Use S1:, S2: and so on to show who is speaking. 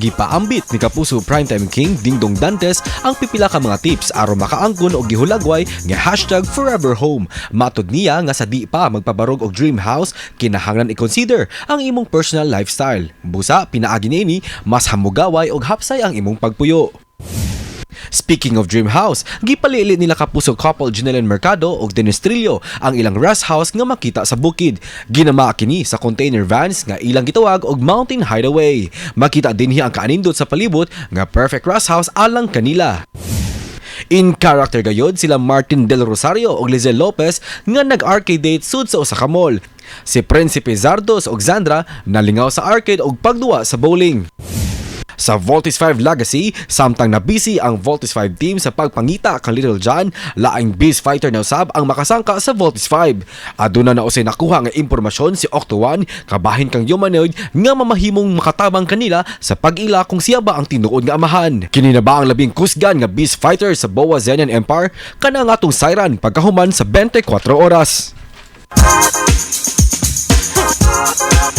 S1: Gipaambit ni Kapuso Primetime King Dingdong Dantes ang pipila ka mga tips aron makaangkon og gihulagway nga #ForeverHome. Matod niya nga sa di pa magpabarog og dream house, kinahanglan i-consider ang imong personal lifestyle. Busa pinaagi niini, mas hamugaway og hapsay ang imong pagpuyo. Speaking of dream house, gipalili nila Kapuso couple Jennylyn Mercado ug Dennis Trillo ang ilang rest house nga makita sa bukid. Ginama kini sa container vans nga ilang gitawag og mountain hideaway. Makita dinhi ang kaanindot sa palibot nga perfect rest house alang kanila. In character gayod sila Martin Del Rosario ug Liezel Lopez nga nag-arcade date sud sa usa ka mall. Si Prinsipe Zardos ug Zandra nalingaw sa arcade ug pagduwa sa bowling. Sa Voltes 5 Legacy, samtang nabisi ang Voltes 5 team sa pagpangita kang Little John, laing Beast Fighter na usab ang makasangka sa Voltes 5. Aduna na usay nakuha nga impormasyon si Octo 1 kabahin kang humanoid nga mamahimong makatabang kanila sa pag-ila kung siya ba ang tinuod nga amahan. Kini na ba ang labing kusgan nga Beast Fighter sa Boa Zenian Empire? Kana nga atong sayran pagkahuman sa 24 oras.